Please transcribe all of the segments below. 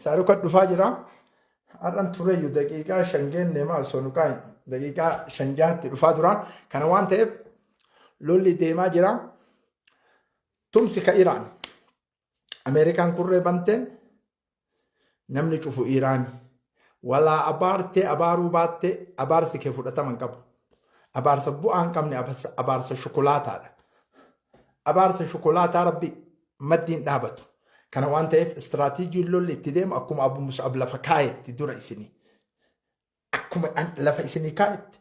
Saaruka dhufaa jira. Har'an tureeyyu daqiiqaa 5 geenne maa osoo nu kaa'in daqiiqaa 5 jahatti dhufaa tura. Kana waan ta'eef lolli deemaa jira. Tumsi ka Iraan. Ameerikaan kurree bante namni cufu Iraani. Walaa abaartee abaaruu baattee abaarsi kee fudhatama hin qabu. Abaarsa bu'aa hin qabne abaarsa shokolaataadha. Abaarsa shokolaataa rabbi maddiin dhaabatu. Kana waan ta'eef istiraatiijiin lolli itti deemu akkuma Abu Mus'ab lafa kaayetti dura isinii. Akkuma lafa isinii kaayetti.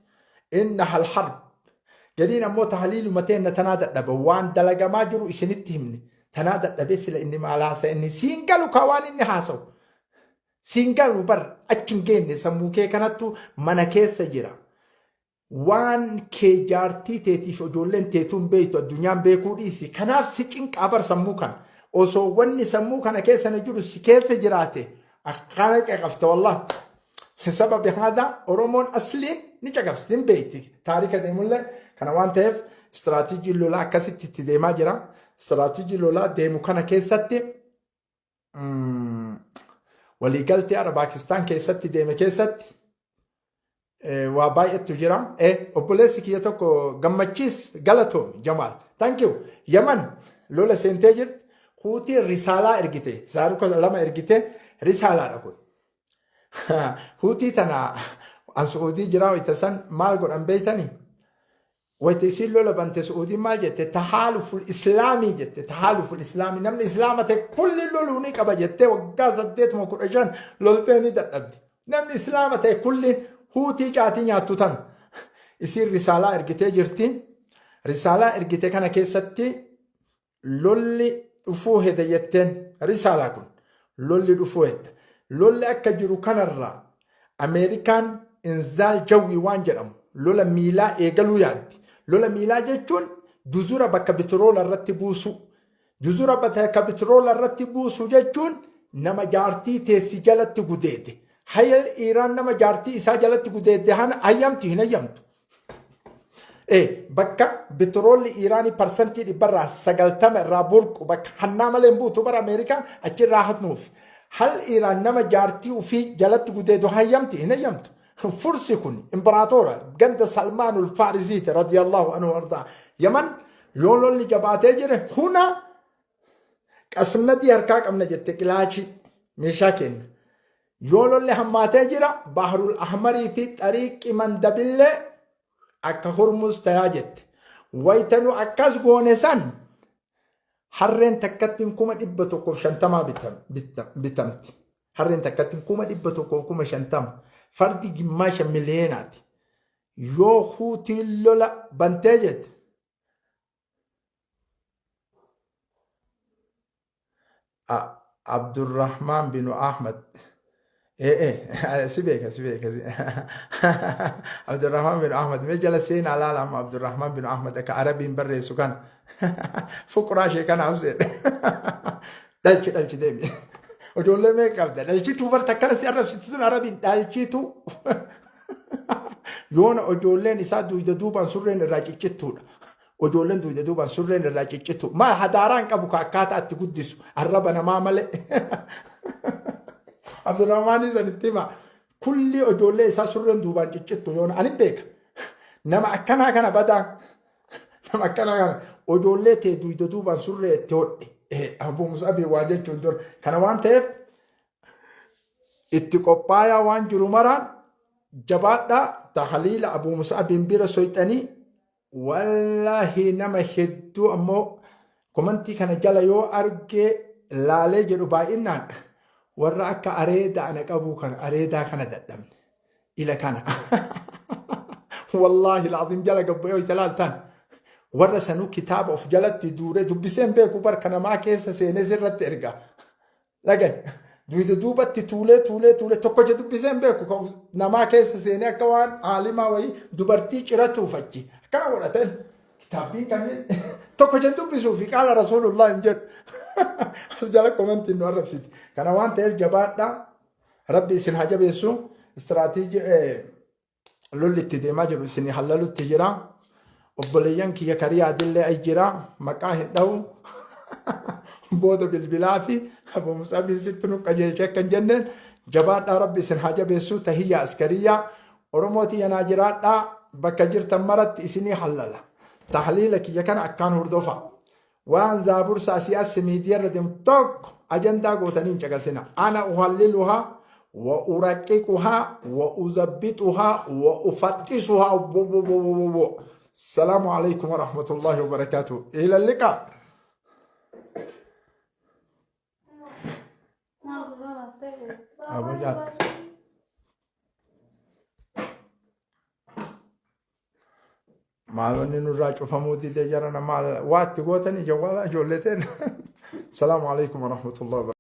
Inna hal harb. Gadiin ammoo tahaliiluma teenna tanaa dadhaba. Waan dalagamaa jiru isinitti himne. Tanaa dadhabee sila inni maal haasa'e inni siin galu kaa waan inni haasa'u. Siin galu bar achi hin geenne sammuu kee kanattu mana keessa jira. Waan kee jaartii teetiif ijoolleen teetuu hin beektu addunyaan beekuu dhiisi. Kanaaf si cinqaa bar sammuu kana. Osoo wanni sammuu kana keessa na jiru si keessa jiraate akkana caqafta wallah. Sababi haadha Oromoon asliin ni caqabsti hin beekti. Taarika deemullee kana waan ta'eef istiraatiijii lolaa akkasitti itti deemaa jira. Istiraatiijii lolaa deemu kana keessatti waliigaltee har'a Paakistaan keessatti deeme keessatti waa baay'eetu jira. Obboleessi kiyya tokko gammachiis galatoomi Jamaal. Thank you. Yaman lola seentee jirti. Huutiin risaalaa ergite. Saaruka lama ergite risaalaadha kun. Huutii tana an Su'uudii jira wayita san maal godhan beeytanii? Wayta isiin lola bante Su'uudiin maal jette? Tahaaluful Islaamii jette. Tahaaluful Islaamii namni Islaama ta'e kulli loluu ni qaba jettee waggaa 8 moo 15 loltee ni dadhabde. Namni Islaama ta'e kulli huutii caatii nyaattu tana. Isiin risaalaa ergitee jirti. Risaalaa ergite kana keessatti lolli dhufuu heda jetteen risaalaa kun lolli dhufuu hedda. Lolli akka jiru kanarraa Ameerikaan inzaal jawwii waan jedhamu lola miilaa eegaluu yaaddi. Lola miilaa jechuun juzura bakka bitiroola irratti buusuu. Juzura bakka bitiroola irratti buusuu jechuun nama jaartii teessi jalatti gudeede. Hayal Iiraan nama jaartii isaa jalatti gudeedde hayyamti hin hayyamtu. Bakka bitiroolli Iiraanii parsantii dhibbarraa 90 irraa burqu bakka hannaa malee hin buutu bara Ameerikaan achirraa hatnuuf. Hal Iiraan nama jaartii ofii jalatti gudeedu hayyamti hin hayyamtu. Fursi kun imparaatora ganda Salmaanul Faarisiiti radiyallahu anhu ardaa. Yaman yoo lolli jabaatee jire huna qasnadii harkaa qabna jette qilaachii meeshaa kenna. Yoo lolli hammaatee jira Bahrul Ahmarii fi Xariiqi Mandabillee akka Hurmuz tayaa jette. Wayta nu akkas goone san harreen takkattiin 150,000 bitamti. Harreen takkattiin 150,000. Fardi gimmaasha miliyeenaati. Yoo huutiin lola bantee jette Abdurrahman bin Ahmad. Si beeka si beeka. Abdurrahman bin Ahmad mee jala seenaa laala amma Abdurrahman bin Ahmad akka Arabiin barreessu kan fuqraa ishee kana hafsee dhalchi dhalchi deemi. Ijoollee mee qabda dhalchituu barta akkana si arrabsitu sun Arabiin dhalchituu. Yoona ijoolleen isaa duyda duubaan surreen irraa ciccittuudha. Ijoolleen duyda duubaan surreen irraa ciccitu. Maal hadaaraa hin qabu ka akkaataa itti guddisu arraba namaa malee. Abdurrahmaan san itti hima. Kulli ijoollee isaa surreen duubaan ciccittu yoona ani beeka. Nama akkanaa kana badaa. Nama akkanaa kana ijoollee tee duyda duubaan surree itti hodhi. Abuu Mus'abii waa jechuun dura. Kana waan ta'eef itti qophaayaa waan jiru maraan jabaadhaa tahaliila Abuu Mus'abiin bira soyxanii Wallaahi nama hedduu ammoo komantii kana jala yoo argee laalee jedhu baay'inaan warra akka areeda ana qabuu kana areedaa kana dadhabne ila kana wallaahi laaziim jala gabbayoo itti laaltan warra sanuu kitaaba of jalatti duuree dubbiseen beeku barka namaa keessa seenee sirratti erga Dhaga'i. Duyda duubatti tuulee tuulee tuulee tokko je dubbisee hin beeku ka namaa keessa seenee akka waan aalimaa wayii dubartii ciratuuf achi akkana godhate kitaabbiin kamii tokko je dubbisuu fi qaala rasuulullah hin jedhu as jala komentiin nu arrabsiti. Kana waan ta'eef jabaadhaa rabbi isin haa jabeessu istiraatiijii lolli itti deemaa jiru isin hallalutti jira. Obboleeyyan kiyya kariyaadillee ay jira maqaa hin dhahu. Booda bilbilaa fi Abu Mus'abiin sitti nu qajeelche akka hin jenneen jabaadhaa rabbi isin haa jabeessu tahiyyaa askariyyaa Oromoo tiyya naa jiraadhaa bakka jirtan maratti isinii hallala. Tahliila kiyya kana akkaan hordofaa. Waan zaabursa asii as miidiyarra deemu tokko ajandaa gootanii hin caqasina. Ana uhalliluhaa wa uraqqiquhaa wa uzabbixuhaa wa ufaxxisuhaa wo wo wo wo wo wo. Salaamu alaikum wa rahmatullahi wa barakaatuh. Ila liqaa. Abu Jahl. Maal wanni nurraa cufamuu didee jarana maal waa itti gootanii jawwaala ijoollee ta'en. Salaamu alaikum wa rahmatullahi wa barakaatuh.